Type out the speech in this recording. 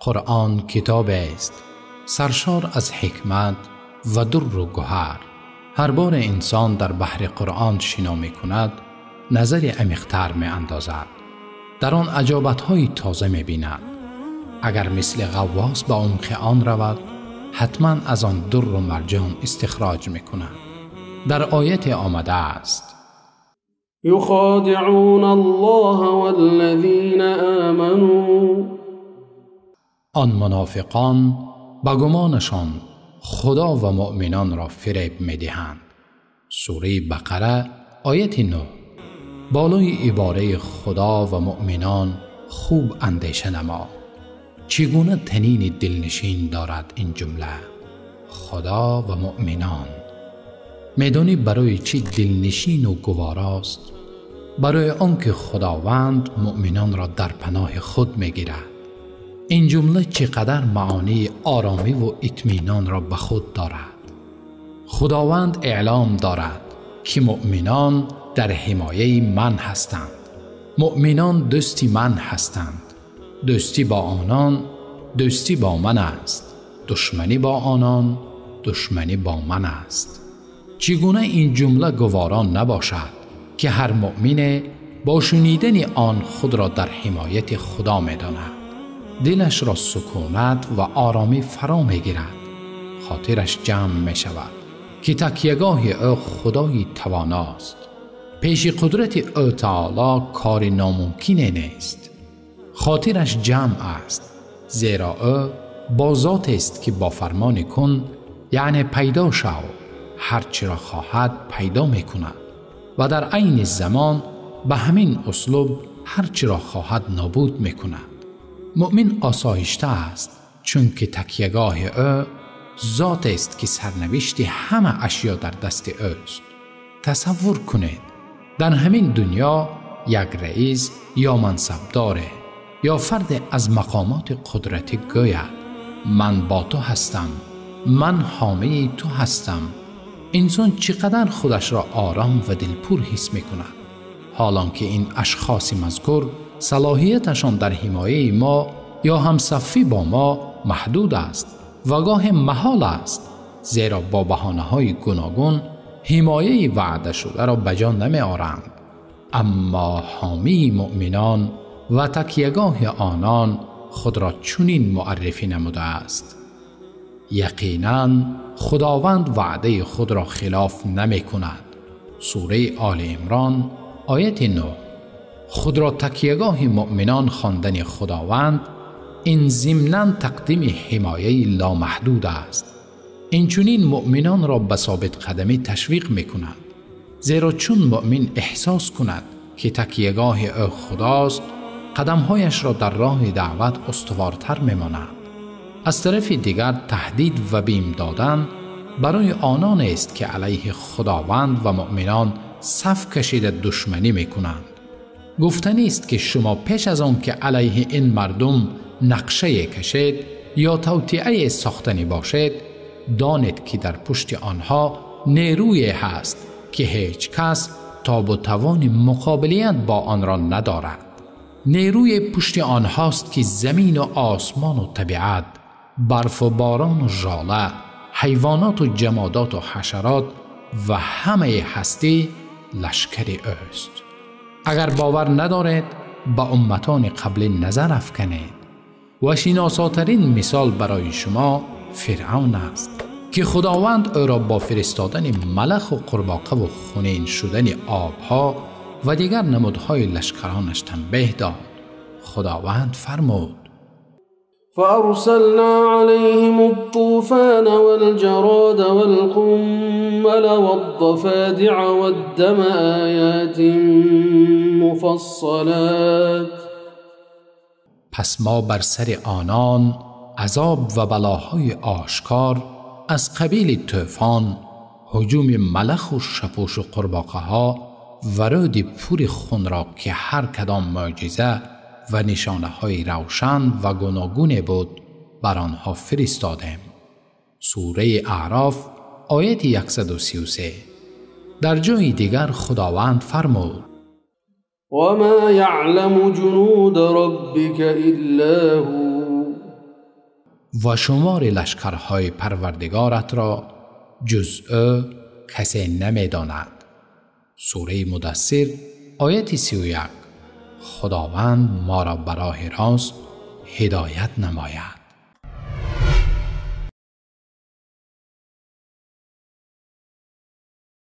Қуръон китобест саршор аз ҳикмат ва дурру гавҳар. Ҳар бор инсон дар баҳри Қуръон шино мекунад, назари амиқтар меандозад, дар он аҷоибҳои тоза мебинад. Агар мисли ғаввос ба умқи он равад, ҳатман аз он дурру марҷон истихроҷ мекунад. Дар ояте омадааст: يخادعون الله والذين آمنوا. Он мунофиқон ба гумонашон Худо ва муъминонро фиреб медиҳанд. Сураи Бақара, ояти 9. Болои ибораи Худо ва муъминон хуб андеша намо. Чӣ гуна танини дилнишин дорад ин ҷумла? Худо ва муъминон. Медонӣ барои чӣ дилнишину гуворост? Барои он ки Худованд муъминонро дар паноҳи худ мегирад. Ин ҷумла чӣ қадар маъонии оромӣ ва итминонро ба худ дорад. Худованд эълом дорад, ки муъминон дар ҳимояи ман ҳастанд. Муъминон дӯсти ман ҳастанд. Дӯстӣ бо онон дӯстӣ бо ман аст. Душманӣ бо онон душманӣ бо ман аст. Чӣ гуна ин ҷумла гуворо набошад, ки ҳар муъмине бо шунидани он худро дар ҳимояти Худо медонад. Дилашро сукунат ва оромӣ фаро мегирад. Хотираш ҷамъ мешавад, ки такягоҳи ӯ Худои тавоност. Пеши қудрати ӯ таоло кори номумкине нест. Хотираш ҷамъ аст, зеро ӯ бо зотест, ки бо фармони кун, яъне пайдо шав, ҳар чиро хоҳад пайдо мекунад ва дар айни замон ба ҳамин услуб ҳар чиро хоҳад нобуд мекунад. Муъмин осоишта аст, чунки такягоҳи ӯ зотест, ки сарнавишти ҳама ашё дар дасти ӯст. Тасаввур кунед, дар ҳамин дунё як раис ё мансабдоре ё фарде аз мақомоти қудратӣ гӯяд: ман бо ту ҳастам, ман ҳомии ту ҳастам. Инсон чӣ қадар худашро ором ва дилпур ҳис мекунад, ҳолон ки ин ашхоси мазкур салоҳияташон дар ҳимояи мо ё ҳамсафӣ бо мо маҳдуд аст ва гоҳе маҳол аст, зеро бо баҳонаҳои гуногун ҳимояи ваъдашударо ба ҷо намеоранд. Аммо ҳомии муъминон ва такягоҳи онон худро чунин муаррифӣ намудааст: яқинан Худованд ваъдаи худро хилоф намекунад. Сураи Оли Имрон, ояти 9. Худро такягоҳи муъминон хондани Худованд ин зимнан тақдими ҳимояи ломаҳдуд аст. Инчунин муъминонро ба собитқадамӣ ташвиқ мекунад, зеро чун муъмин эҳсос кунад, ки такягоҳи ӯ Худост, қадамҳояшро дар роҳи даъват устувортар мемонад. Аз тарафи дигар таҳдид ва бим додан барои ононест, ки алайҳи Худованд ва муъминон саф кашида душманӣ мекунанд. Гуфтанист, ки шумо пеш аз он ки алайҳи ин мардум нақшае кашед ё тавтиае сохтанӣ бошед, донед, ки дар пушти онҳо нерӯе ҳаст, ки ҳеҷ кас тобу тавони муқобилият бо онро надорад. Нерӯи пушти онҳост, ки замину осмону табиат, барфу борону жола, ҳайвоноту ҷамодоту ҳашарот ва ҳамаи ҳастӣ лашкари ӯст. Агар бовар надоред, ба умматони қаблӣ назар афканед ва шиносотарин мисол барои шумо Фиръавн аст, ки Худованд ӯро бо фиристодани малаху қурбоқаву хунин шудани обҳо ва дигар намудҳои лашкаронаш танбеҳ дод. Худованд фармуд: فأرسلنا عليهم الطوفان والجراد والقمل والضفادع والدم آيات مفصلات. Пас мо бар сари онон азоб ва балоҳои ошкор аз қабили тӯфон, ҳуҷуми малаху шапӯшу қурбоқаҳо ва рӯди пури хунро, ки ҳар кадом мӯъҷиза ва нишонаҳои равшан ва гуногуне буд, бар онҳо фиристодем. Сураи Аъроф, ояти 133. Дар ҷои дигар Худованд фармуд: وما يعلم جنود ربك إلا هو. ва шумори лашкарҳои Парвардигорат ро ҷуз ӯ касе намедонад. Сураи Мудассир, ояти 31. Худованд моро ба роҳи рост ҳидоят намояд.